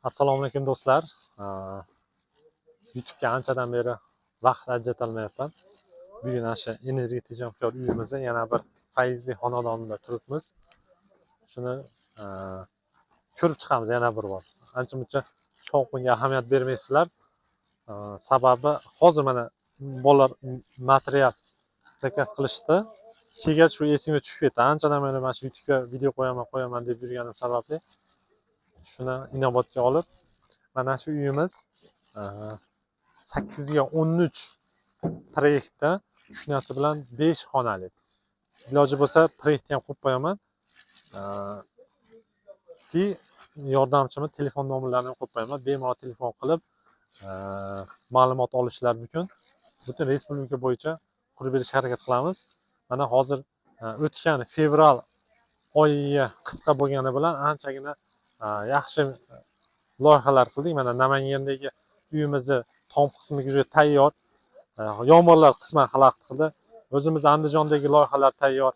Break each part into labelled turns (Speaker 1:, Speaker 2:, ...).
Speaker 1: Assalomu alaykum, do'stlar. YouTube'ga anchadan beri vaqt ajratolmayapman. Bugun ana shu energiya tejamkor uyimizda, yana bir fayzli xonadonida turibmiz. Shuni ko'rib chiqamiz yana bir bor. Ancha muncha shovqinga ahamiyat bermaysizlar. Sababi hozir mana bolalar material zakaz qilishdi. Kelgach, shu esimga tushib ketdi. Anchadan beri mana shu YouTube'ga video qo'yaman, qo'yaman deb yurganim sababli shuni inobatga olib, mana shu uyimiz 8 ga 13 proyektda, kuxnyasi bilan 5 xonali. Iloji bo'lsa, proyektni ham qo'yib qo'yaman. Ki yordamchimni telefon nomerlarini ham qo'yib qo'yaman. Bemalol telefon qilib ma'lumot olishlari mumkin. Butun respublika bo'yicha qurib berishga harakat qilamiz. Mana hozir o'tgan fevral oyi qisqa bo'lgani bilan anchagina yaxshi loyihalar qildik. Mana Namangandagi uyimizni tom qismi уже tayyor. Yomg'irlar qisman xalaqit qildi. O'zimiz Andijondagi loyihalar tayyor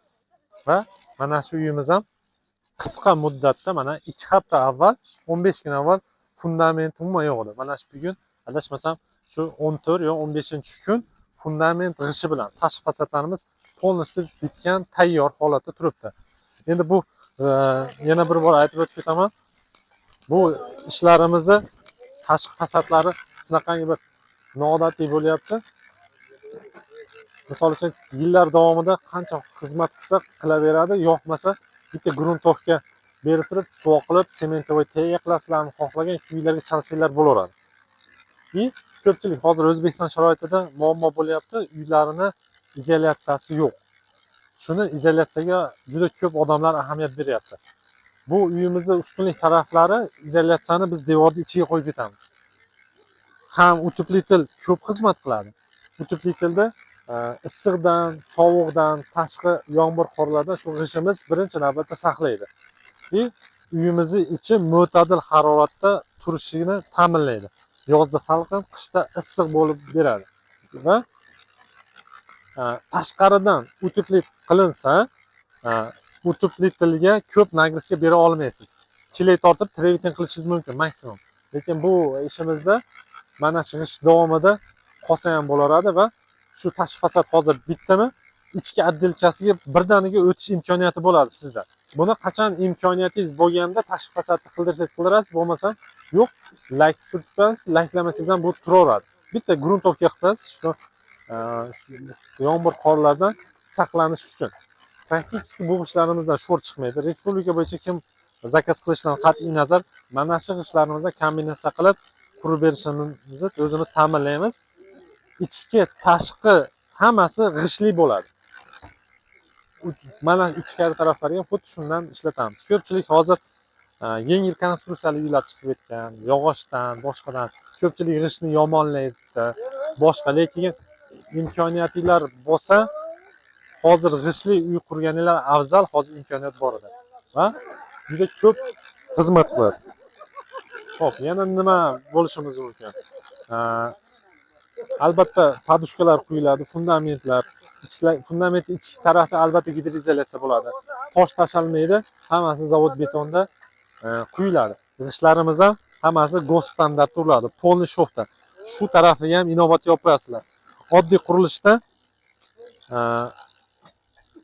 Speaker 1: va mana shu uyimiz ham qisqa muddatda, mana 2 hafta avval, 15 kun avval fundament umuman yo'q edi. Mana shu bugun, adashmasam, shu 14 yo 15 kun fundament g'ishti bilan tashqi fasadlarimiz полностью bitgan, tayyor holatda turibdi. Endi bu yana bir bor aytib o'tib ketaman. Bu ishlarimizni tashqi fasadlari shunaqangi bir noodatiy bo'lyapti. Misol uchun, yillar davomida qancha xizmat qilsa, qilaveradi, yoqmasa, bitta грунтовка berib turib, suvoq qilib, цементовой tagiga qilasizlarmi, xohlagan uylarga chalsanglar bo'laveradi. И ko'pchilik hozir O'zbekiston sharoitida muammo bo'lyapti, uylarini izolyatsiyasi yo'q. Shuni izolyatsiyaga juda ko'p odamlar ahamiyat beryapti. Bu uyimizni ustunlik taraflari, izolyatsiyani biz devorni ichiga qo'yib ketamiz. Ham утеплитель ko'p xizmat qiladi. Утеплитель da issiqdan, sovuqdan, tashqi yomg'ir, qorlardan shu g'ishtimiz birinchi navbatda saqlaydi. И uyimizni ichi mo'tadil haroratda turishini ta'minlaydi. Yozda salqin, qishda issiq bo'lib beradi. Va tashqaridan утеплить qilinsa, утеплитель ga ko'p нагрузка bera olmaysiz. Клей tortib, travertin qilishingiz mumkin maksimum. Lekin bu ishimizda mana shu g'isht davomida qolsa ham bo'laveradi va shu tashqi fasad hozir bitdimi, ichki отделка siga birdaniga o'tish imkoniyati bo'ladi sizda. Buni qachon imkoniyatingiz bo'lganda tashqi fasadni qildirsangiz qildirasiz, bo'lmasa yo'q, lak surtib qo'yasiz, laklamasangiz ham bu turaveradi. Bitta грунтовка qilib qo'yasiz shu yomg'ir, qorlardan saqlanish uchun. Практически bu g'ishtlarimizdan sho'r chiqmaydi. Respublika bo'yicha kim zakaz qilishidan qat'iy nazar, mana shu g'ishtlarimizdan kombinatsiya qilib qurib berishimizni o'zimiz ta'minlaymiz. Ichki, tashqi hammasi g'ishtli bo'ladi. Mana ichkari taraflariga ham xuddi shundan ishlatamiz. Ko'pchilik hozir yengil konstruksiyali uylar chiqib ketgan, yog'ochdan, boshqadan. Ko'pchilik g'ishtni yomonlaydi, boshqa. Lekin imkoniyatinglar bo'lsa, hozir g'ishtli uy qurganinglar afzal, hozir imkoniyat bor edi. Va juda ko'p xizmat qiladi. Xo'p, yana nima bo'lishimiz mumkin? Albatta подушка lar quyiladi, fundamentlar, fundamentni ichki tarafi albatta gidroizolyatsiya bo'ladi. Tosh tashalmaydi, hammasi zavod betonda quyiladi. G'ishtlarimiz ham hammasi ГОСТ standartda uriladi, полный шов da. Shu tarafiga ham inobatga olib qo'yasizlar. Oddiy qurilishda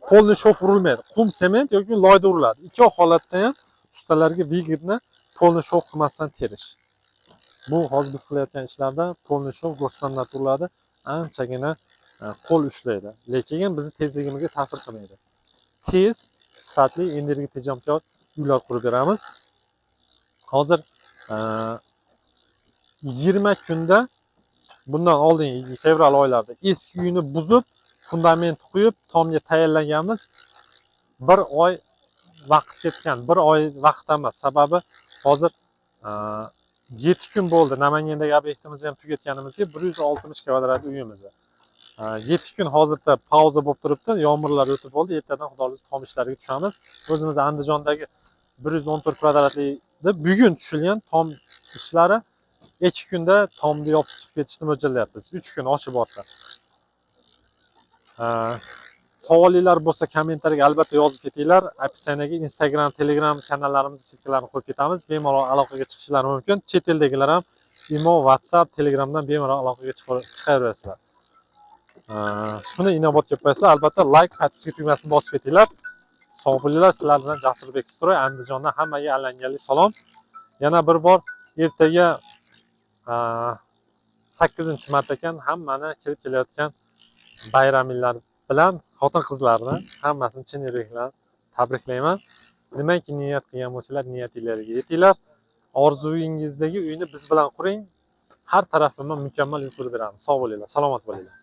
Speaker 1: полный шов urilmaydi. Qum, sement yoki loyda uriladi. Ikki holatda ham ustalarga выгодно полный шов qilmasdan terish. Bu hozir biz qilayotgan ishlarda полный шов, ГОСТ standart uriladi. Anchagina qo'l ushlaydi. Lekin bizni tezligimizga ta'sir qilmaydi. Tez, sifatli, energiya tejamkor uylar qurib beramiz. Hozir 20 kunda, bundan oldingi fevral oylarida eski uyni buzib, fundament quyib, tomga tayyorlaganmiz. Bir oy vaqt ketgan. Bir oy vaqt emas. Sababi hozir 7 kun bo'ldi Namangandagi obyektimizni ham tugatganimizga, 160 kvadrat uyimizni. 7 kun hozirda pauza bo'lib turibdi. Yomg'irlar o'tib bo'ldi. Ertadan, Xudo xohlasa, tom ishlariga tushamiz. O'zimiz Andijondagi 114 kvadratli bugun tushilgan tom ishlari 2 kunda tomni yopib chiqib ketishni mo'ljallayapmiz. 3 kun oshib borsa. Savolinglar bo'lsa, kommentariyga albatta yozib ketinglar. Описание ga Instagram, Telegram kanallarimiz ссылка larini qo'yib ketamiz. Bemalol aloqaga chiqishlari mumkin. Chet eldagilar ham Imo, WhatsApp, Telegramdan bemalol aloqaga chiqaverasizlar. Shuni inobatga qo'yasizlar. Albatta layk, подписка tugmasini bosib ketinglar. Sog' bo'linglar. Sizlar bilan Jasurbek Stroy, Andijondan hammaga alangali salom. Yana bir bor ertaga 8-mart ekan, hammani kirib kelayotgan bayraminglar bilan xotin qizlarni hammasini chin yurakdan tabriklayman. Nimaki niyat qilgan bo'lsanglar, niyatinglarga yetinglar. Orzuyingizdagi uyni biz bilan quring. Har taraflama mukammal uy qurib beramiz. Sog' bo'linglar, salomat bo'linglar.